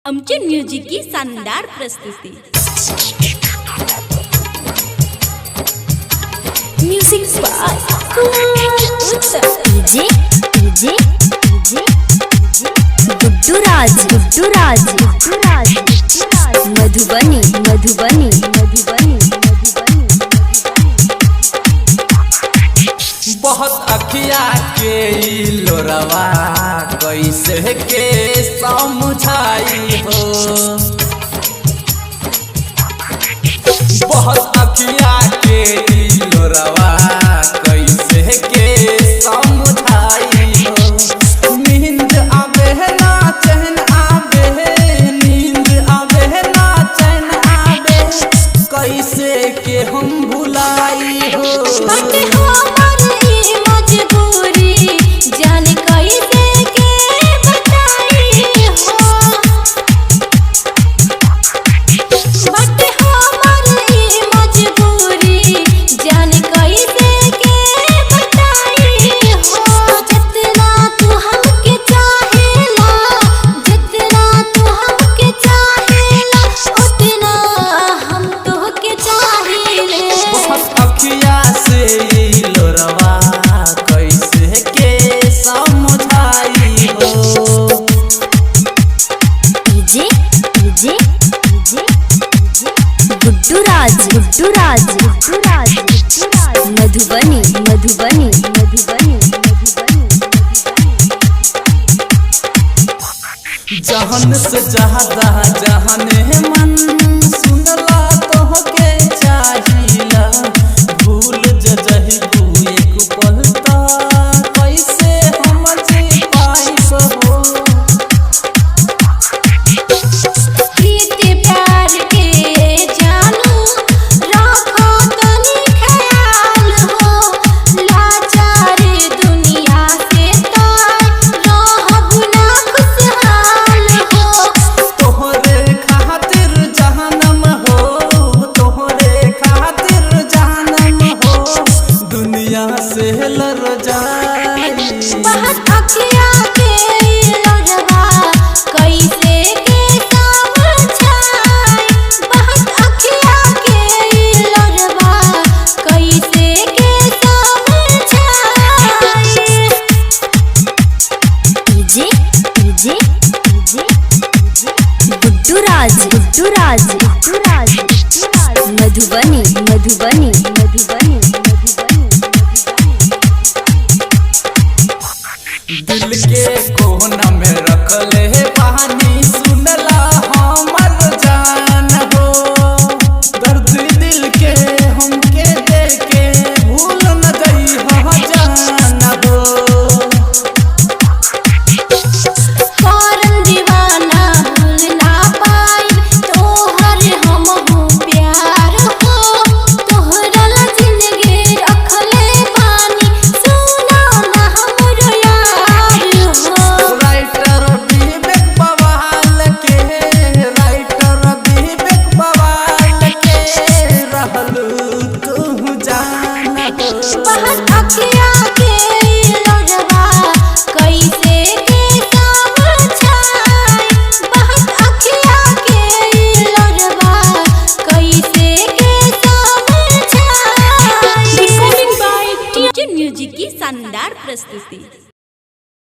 अमचन music की शानदार प्रस्तुति। Music by Kumar Uttam. DJ DJ DJ Guddu Raj Guddu Raj Guddu Raj Madhubani Madhubani Madhubani Madhubani. बहुत अखिया के ई लोरवा कैसे के समझाई हो। बहुत अखिया के ई लोरवा कैसे के समझाई हो। नींद आवे ना चैन आवे, नींद आवे ना चैन आवे, कैसे के हम भुलाई हो। बाटे हमर ई मजबूरी जान कैसे के बताई हो। बाटे हमर ई मजबूरी जान कैसे के बताई हो। जितना तू हमके चाहेला, जितना तू हमके चाहेला, उतना हम तोहके चाहेले। बहुत अखिया से ई लोरवा कैसे के समझाई हो। DJ DJ DJ Guddu Raj Guddu Raj Guddu Raj Madhubani Madhubani Madhubani Madhubani. जहन से ज्यादा जहन मन सुनला तोहके चाहिला, भूल जजही एक पल त कैसे हम जी पाइब हो। प्रीति प्यार के जानू रखो तनी ख्याल हो। लाचार दुनिया से तो रहब ना खुशहाल हो। तोहरे खातिर जहनम हो, तोहरे खातिर जहनम हो, दुनिया से लड़ जाई। बहुत अखिया के लोरवा कैसे के समझाई। बहुत अखिया के लोरवा कैसे के समझाई। DJ DJ DJ Guddu Raj Guddu Raj Guddu Raj Madhubani Madhubani Madhubani.